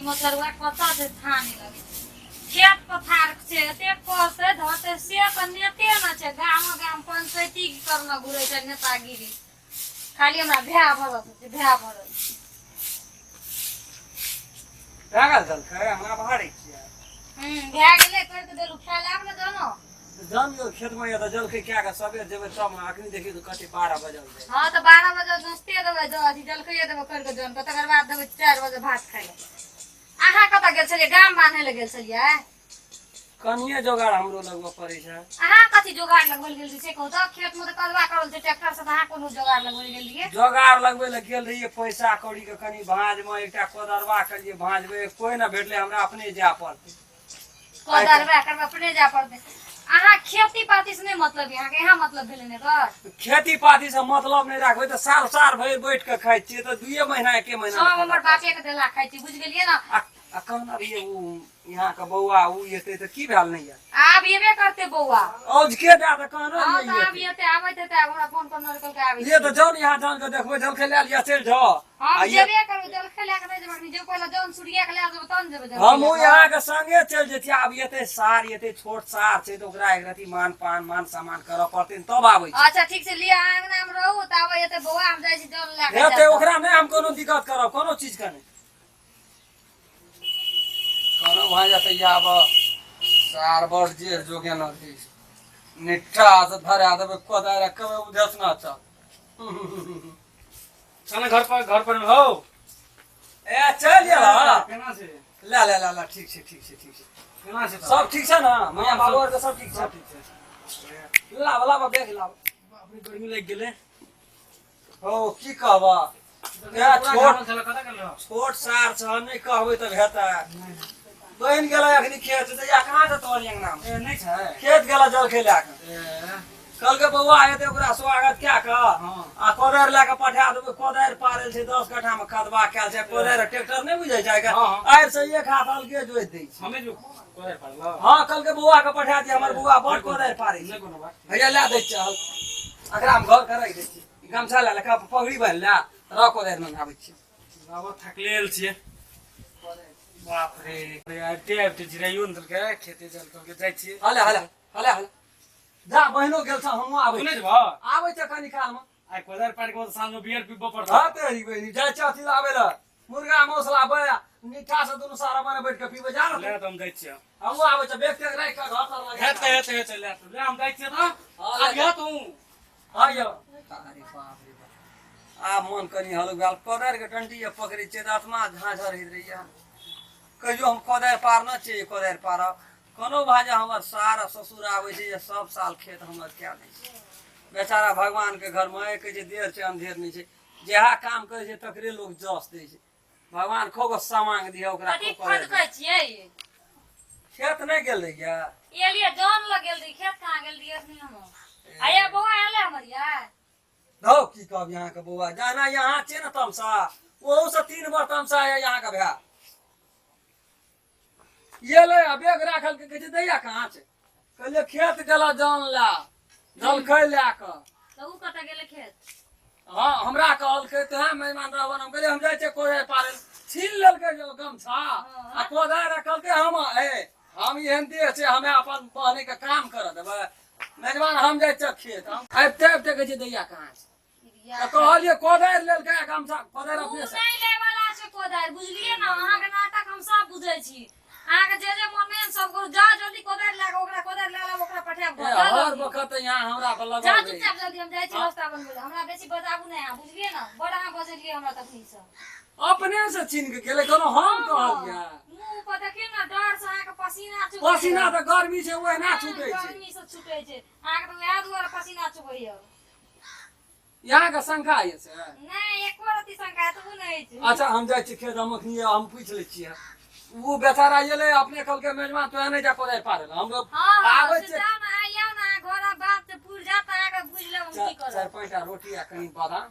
मचरुआ कतऽ छै थाह नहि लगै छै खेत पथार छै एते कहतै धरतै से तऽ नेते ने छै गाम गाम पंचायती करने घुरै छै नेतागिरी खाली हमरा भाय भरल छै भाय भरल भए गेल जलखै हमरा भारी छियै। भए गेलै, करि कऽ देलहुँ, खाय लए आब ने जानो। जान यौ, खेतमे यऽ तऽ जलखै कए कऽ सबेर जेबै तब ने। अखनी देखियौ तऽ कते 12 बजल छै। हँ तऽ 12 बजे नाश्ते देबै, अथी जलखैये देबै करि कऽ जन कऽ, तकर बाद देबै 4 बजे भात खाय लए। अहाँ कतऽ गेल छलियै? गाम बान्है लए गेल छलियै? कनिये जोगाड़ हमरो लगबऽ पड़ै छै। अहाँ कथी जोगाड़ लगबै लए गेल रहियै से कहू तऽ? खेतमे तऽ कदवा करल छै ट्रैक्टर से, तऽ अहाँ कोनो जोगाड़ लगबै लए गेल रहियै? जोगाड़ लगबै लए गेल रहियै पैसा कौड़ी के कनि भाँजमे। एकटा कोदरबा केलियै भाँजमे, कोइ ने भेटलै, हमरा अपने जाय पड़तै। कोदरबा करबै, अपने जाय पड़तै। अहाँ खेती पाती से नहि मतलब, अहाँके यहाँ मतलब भेलै ने एकर? खेती पाती से मतलब नहि राखबै तऽ साल साल भरि बैठ कऽ खाइ छियै, तऽ दुइये महीना एके महीना सब हमर बापे के देला खाइ छी, बुझि गेलियै ने? आ कहने रहियै ओ यहाँके बौआ ओ एतै, तऽ की भेल नहि? आब एबे करते बौआ। औजके दए तऽ कहने हँ रहियै तऽ आब एतै। एतै, आबैत हेतै। आब हमरा फोन करने कहलकै आबै लिए छी। तऽ जाउ ने यहाँ, जान कऽ देखबै, जलखै लए लिअ, चलि जाउ। हम आ ये जेबे करबै, जलखै लए कऽ नहि जेबै अखनी, जेबै पहिले जौन सुरिया के लए जेबै तहन जेबै जलखै हमहूँ लए कऽ। यहाँके संगे चलि जैतियै। आब एतै सार, एतै छोट सार छै तऽ ओकरा एक रति मान पान मान सम्मान करऽ पड़तै ने, तब आबै छै। अच्छा ठीक छै, लिअ, अहाँ अङ्गनामे रहू, तऽ आबै एतै बौआ, हम जाइ छी जौन लए कऽ हेतै जायब तऽ। ओकरा नहि हम कोनो दिक्कत करब, कोनो चीजके नहि। कोनो भऽ जेतै। आब सार बड़ जेर जोगेना रहै छै, निट्ठा से धरा देबै कोदारि, कमे उधेसना चल। चल घर पर, घर पर हो। ए चलि गेल। केना छै? ले ले ले ले, ठीक छै, ठीक छै, ठीक छै। केना छै? सब ठीक छै ने? माँ बाबू आरके सब ठीक छै? सब ठीक छै। लाब लाब, बैग लाब। बाप रे, गर्मी लागि गेलै। हो, की कहबह, ए, छोट छल कतऽ गेल रहो? छोट सार छ, नहि कहबै तऽ हेतै। बनि गेलै अखनी खेत से, या कहाँ से तोहर अंगना में? ए नहि छै। खेत गेला जलखै लए कऽ। ए कहलकै बौआ हेतै, ओकरा स्वागत कए कऽ आ कोदारि लए कऽ पठा देबै। कोदारि पारल छै, 10 कट्ठा मे कदवा कयल छै कोदारि। ट्रैक्टर नहि बुझै छै? हँ, हँ। आरि से एक हाथ अलगे जोति दै छै। हमे जो कोदारि पारलो। हँ, कहलकै बौआ के पठा दिअ, हमर बौआ बड़ कोदारि पारै छै। नहि कोनो बात। भैया लए दै चल, एकरा हम घर के राखि दै छी। ई गमछा लए ले, पगड़ी बान्हि ले, रह कोदारि में, आबै छी। बाबा, थकले आयल छियै। बाप रे रे, आबिते आबिते जिराइयो ने देलकै। खेते जल कहलकै, जाइ छियै। हले हले हले हले, जा, बहिनो गेल छ, हमहूँ आबै तू नहि छी। जेबह? आबै छै कनी काल मे। आइ कोदारि पारि के साँझ मे बियर पीबऽ पड़तौ। हँ तेरी बहिनी, जाइ छै अथी लाबै लए, मुर्गा मांस लाबै, नीठा से दुनू सारा मने बैठ के पीबै। जा ने। ले तऽ हम जाइ छियै। हमहूँ आबै छै, बैग तेग राखि कऽ घर तर लगा। हेतै हेतै हेतै, ले तू, ले, हम जाइ छियै तऽ। हँ, ले। आबियह तू। हँ यौ। अरे बाप रे बाप, आब मन कनि हल्लुक भेल। कोदारि के डंटी जे पकड़ै छियै तऽ आत्मा झाँझर होइत रहैया। कहियो हम कोदारि पारने छियै? कोदारि पारब कोनो भाइ जे हमर सार आ ससुर आबै छै जे सब साल खेत हमर कए दै छै बेचारा। भगवानके घरमे कहै छै, देर छै अन्धेर नहि छै। जएह काम करै छै तकरे लोक जस दै छै। भगवान खूब समांग दिह ओकरा। कथी खूब करै छै। फदकै छियै? खेत नहि गेल रहियै? एलियै, जन लग गेल रही, खेत कहाँ गेल रहियै अखनी हम। आया बौआ एलै हमर यार? धौ, की कहब अहाँके बौआ, जहना यहाँ छियै ने तमसा, ओहू से 3 बार तमसा है अहाँके भाय। एलै आ बैग राखल के कहै छै, दैया कहाँ छै? कहलियै खेत गेला जान ला जलखै लए कऽ। तऽ उ कतऽ गेलै खेत? हँ, हमरा कहलकै तोहे मेहमान रहबन। हम कहलियै हम जाइ छियै कोदारि पारै। छीन लेलकै जो गमछा आ कोदारि रखलकै। हम ए हम एहन देह छै, हमे अपन बहने के काम करऽ देबै? मेजबान, हम जाइ छियै खेत। हम आबिते आबिते कहै छै, दैया कहाँ छै? तऽ कहलियै कोदारि लेलकै आ गमछा कोदारि उ अपने से नहि लै वाला छै कोदारि, बुझलियै ने? अहाँके नाटक हम सब बुझै छी। अहाँके जे जे मन मे सब करू। जा जल्दी कोदारि लए कऽ, ओकरा कोदारि लए लेब, ओकरा पठायब घर। ए, जा हर जल्दी। वक्त यहाँ हमरा पर जा लगल रहै। चुपचाप जल्दी, हम जाइ छी नाश्ता बनबै लए। हमरा बेसी बजाबू नहि अहाँ, बुझलियै ने? बड़ अहाँ बजलियै हमरा तखनी से। अपने से छीन के गेलै, कोनो हम कहलियै? मुँह पर देखियौ ने, डर से अहाँके पसीना चुबै। पसीना तऽ गर्मी छै, ओहिना छूटै छै। गर्मी से छूटै छै अहाँके, तऽ वएह दुआरे पसीना चुबैया। यहाँके शंका यऽ से? नहि, एको रत्ती शंका एतबो नहि अछि। अच्छा, हम जाइ छी खेत, हम अखनी हम पूछि लै छियै। ओ बेचारा एलै, अपने कहलकै, मेजबान तोहे नहि जा कोदारि पारै लए। हम हँ हँ आबै से छियै। जाउ ने, आइ आउ ने अहाँ घर, आ बात से पुरि जायत तऽ अहाँके बुझि लेब हम की चारि करब। पाँचटा रोटी आ कनि बादाम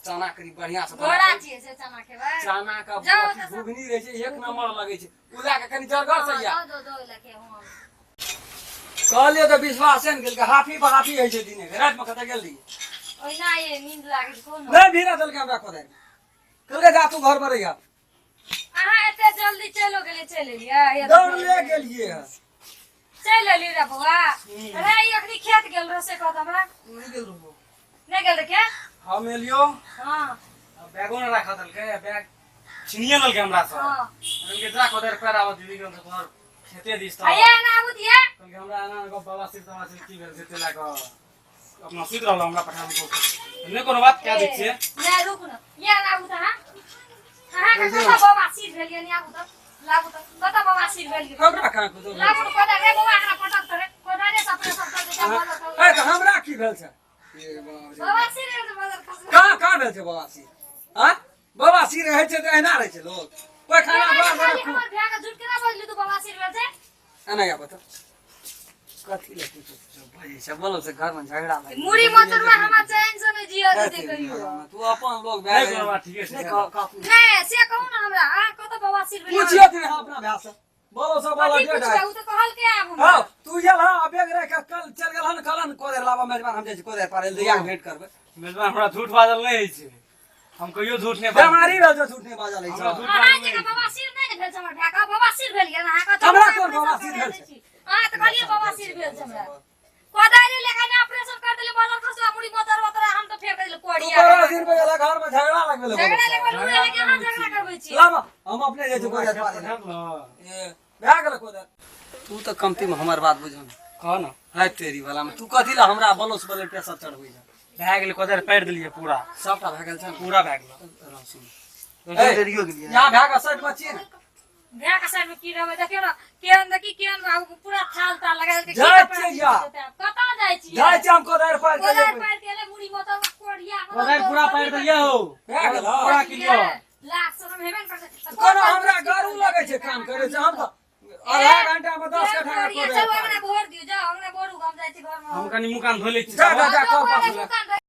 चना कनि बढ़िआँ से बना घोड़ा कऽ। छियै से चना खेबै? चना के जाउ अथी तऽ घुघनी रहै छै, एक नंबर लगै छै। ओ लए कऽ कनि जरगर से हँ, या दऽ दो दो लए के हम। कहलियै तऽ विश्वासे नहि केलकै। हाफी पर हाफी होइ छै दिने, रातिमे कतऽ गेल रहियै? ओहिना ये नींद लागै छै कोनो। नहि भिड़ा देलकै हमरा कोदारि, कहलकै जा तू घर पर रहिया। अहाँ एते जल्दी चलि एलियै हे। दौड़ले गेलियै हँ। चलि एली रे बौआ। रे, ई अखनी खेत गेल रह से कहत हमरा। नहि गेल रहौ। नहि गेल रह के? हम एलियो। हाँ। बैगो ने राखऽ देलकै, बैग छिनिए लेलकै हमरा से। हाँ। कहलकै जा कोदारि पैर आबऽ दीदी के तोहर खेते दिस। आ ये ना आबू दिए। कहलकै हमरा एना एना बवासीर तवासीर की भेल छै, ताहि लए कऽ अपना सुति रहल, हमरा पठा देलकै। नहि कोनो बात, कए दै छियै। नहि, रुक न, ये ना आबू तऽ। अहाँ के कतऽ बवासीर भेल ये? नहि आबू तऽ, लाबू तऽ, कतऽ बवासीर भेल ये? हमरा कहाँ कुछो भेल? लाबू ने कोदारि रे बौआ, एकरा पटक तऽ रे कोदारि से अपने सब कर दे जा। ए, तऽ हमरा की भेल छै? ए बाप रे। बवासीर भेल छै बदल खस। कहाँ कहाँ भेल छै बवासीर? आँ, बवासीर रहै छै तऽ एहिना रहै छै लोक? पैखाना बार बार। खाली हमर भाय के झूठ केना बजली तू, बवासीर भेल छै? एना आबऽ तऽ, कथी लए कुछो कुछो बजै छै? बोलो से घरमे झगड़ा लागि। मुड़ी मतरुआ हमरा चैन से नहि जियऽ देतै कहियो। तू अपन लोग भए नहि गेल। कोनो बात, ठीके छै। नहि कह। नहि, से कहू ने हमरा, अहाँ कतऽ बवासीर भेल? पूछियो तू अपना भाय से, बोलो से बोलो। कथी डेढ़ पुछबै? ओ तऽ कहलकै आब हमरा। हाँ, तू गेल हँ बैग राखि कऽ कल चलि गेल हन, कहलन कोदारि लाबऽ मेजबान, हम जाइ छी कोदारि पारै लए, दैया के भेंट करबै। मेजबान, हमरा झूठ बाजल नहि होइ छै, हम कहियो झूठ नहि बाजै। बेमारी भेल छै, झूठ नहि बाजल होइ हमरा छै। झूठ अहाँ बाजल नहि जकाँ होइ छै। बवासीर नहि ने भेल छै हमर भायके? बवासीर भेल गेल अहाँके? हमरा कोन बवासीर भेल छै? अहाँ तऽ कहलियै बवासीर भेल छै हमरा। कोदारि लेके ने ऑपरेशन कर देले बदल खसला मुड़ी मोतर ओतरा, हम तऽ फेंक देले तू कोड़िया। 12 दिन पे गेला, घर में झगड़ा लगबे। झगड़ा लगबे उहे लेके अहाँ झगड़ा करबै छी। लाबऽ, हम अपने जाइ छी कोदारि पारै लए। पठार ल। ए, भए गेल कोदारि। तू तऽ कमती में हमर बात बुझ ने। कह ने। है तेरी वाला में तू कथी ला हमरा बलोस बले पैसा चढ़बै जा? भए गेलै, कोदारि पारि देलियै पूरा। सबटा भए गेल छै ने? पूरा भए गेल। रह, सुन। ए, यहाँ भए गेल, साइड में छियै ने? भाय के साइड में की रहबै? देखियौ ने केहन, देखी केहन बाबू पूरा थाल ताल लगा देलकै। की जाइ कपड़ा छियै पीस या। देतै आब? कतऽ जाइ छियै? जाइ छी हम कोदारि पारि के। कोदारि जेबै। पारि के एलै मुड़ी मोतर कोड़िया। कोदारि पूरा पारि देलियै हौ। भए गेल, हँ। पूरा क्लियर। लाख शरम हेबे ने करतै। कोनो हमरा गरू लगै छै काम करै छै? हम तऽ आधा घंटा में 10 कट्ठा के चलू कोदारि अंगना भोर दियौ, जाउ अंगना भोरू, हम जाइ छी घरमे। हम कनि मुँह कान धो लै छी। जा, जा, जा, जाउ, कह अंगना बाप। मुँह कान धो।